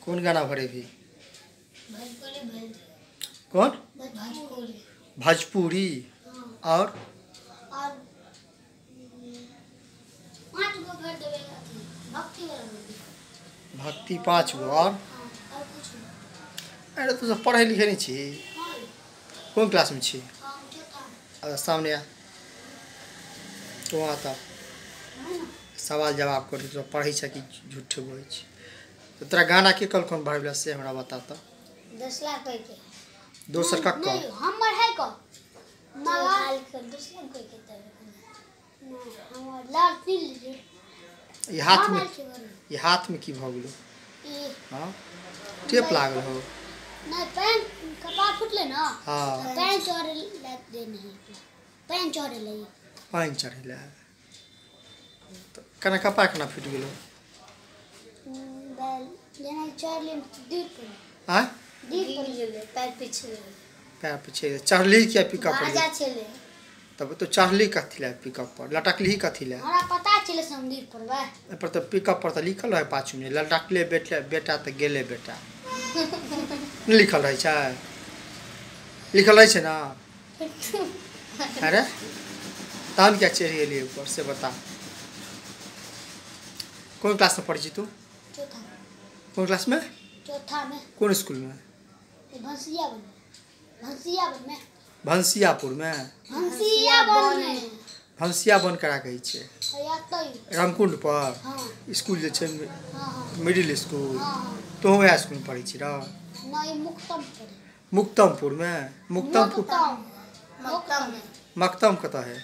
कौन गाना भरेबही? कौन? भोजपुरी। और भक्ति 5 गो। और अरे तू सब पढ़े लिखे नहीं छी? कौन क्लास में छी? सामने आ तो आता सवाल जवाब कर। तो पढ़े छ कि झूठे बोलै छी? तो तोरा गाना के कल कौन भरबला से हमरा बता त। 10 लाख के दोसर का नहीं हमर है को माल के 10 लाख के तब ना हमर लाल तिल। ई हाथ में, ई हाथ में की भ गेलो? हां टेप लागल हो। नहीं पैन कपार फुटले ना। हां पैन चढ़े ला देने है, पैन चढ़े ले, पैन चढ़े ला। तो कना कपार कना फुट गेलो? बैल जेना चढ़ले दीर पर। हां दीर पर गेले, पैर पीछे, पैर पीछे चढ़ली क्या पिकअप पर? बाजा छले तब तो चढ़ली कथी ला पिकअप पर? लटकली कथी ला? हमरा पता चले समदीर पर बा पर तो पिकअप पर तो लिखल रहे पाछू में लटकले बेटा, बेटा तो गेले बेटा लिखल रहे छै, लिखल रहे छै ना। अरे तहन क्या चढ़ि गेलियै ऊपर से बता? कौन क्लास में पढ़ै छी तू? चौथा। कौन क्लास में? चौथा में। कौन स्कूल में? भंसियाबन। भंसियाबन में। भंसियापुर में? भंसियाबन में। भंसियाबन करा कहै छै? रामकुंड पर। हाँ। स्कूल जे छै? हाँ। Middle school. हाँ। तो वएह स्कूल में पढ़ै छी र? नहीं, मुक्तमपुर। मुक्तमपुर में? मुक्तमपुर मक्तम कतऽ है?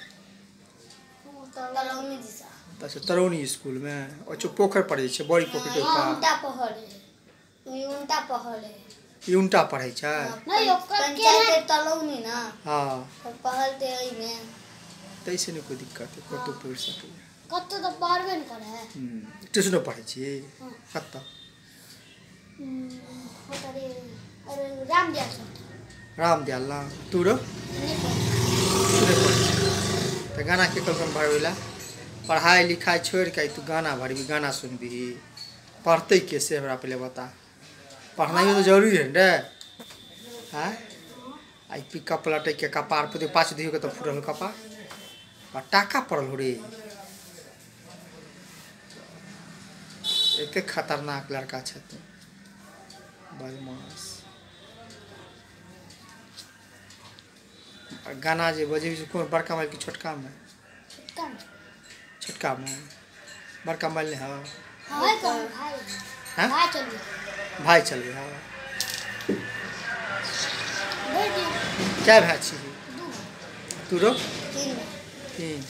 अच्छा तरौनी स्कूल में। अच्छा पोखर पढ़ै छै, बड़ी पोखर के पार। उल्टा पहर है, उल्टा पहर है। ई उल्टा पढ़ै छै? नहीं ओकर के तलौनी ना। हां पहलते एई में तैसे नहीं कोई दिक्कत है, कतौ पढ़ि सकैए। कतौ तो पढ़बे न करे है। ट्यूशनो पढ़ै छी? कतऽ? अरे रामदयाल सर। रामदयाल ना। तू रो? नहीं पढ़ै। तू नहीं पढ़ै छी? तऽ गाना के कल भरबैला? पढ़ाई लिखाई छोड़ के तू गाना भरबी, गाना सुनबी, पढ़ते के से हमरा पहले बता। पढ़नाइ तो जरूरी है रे। हाँ आई पिकअप लटक के कपार पर पाँच दियो के तो फुटल कपार आ टाका पड़ल हो रे। एते खतरनाक लड़का छै तू, बदमाश। गाना जे बजेबी से कोन बड़का मोबाइल की छोटका में? छोटका में। छोटका में बड़का मोबाइल नहीं है? हां भाई चलबे, भाई चलबे। हाँ क्या भाई छी तू? रो तीन।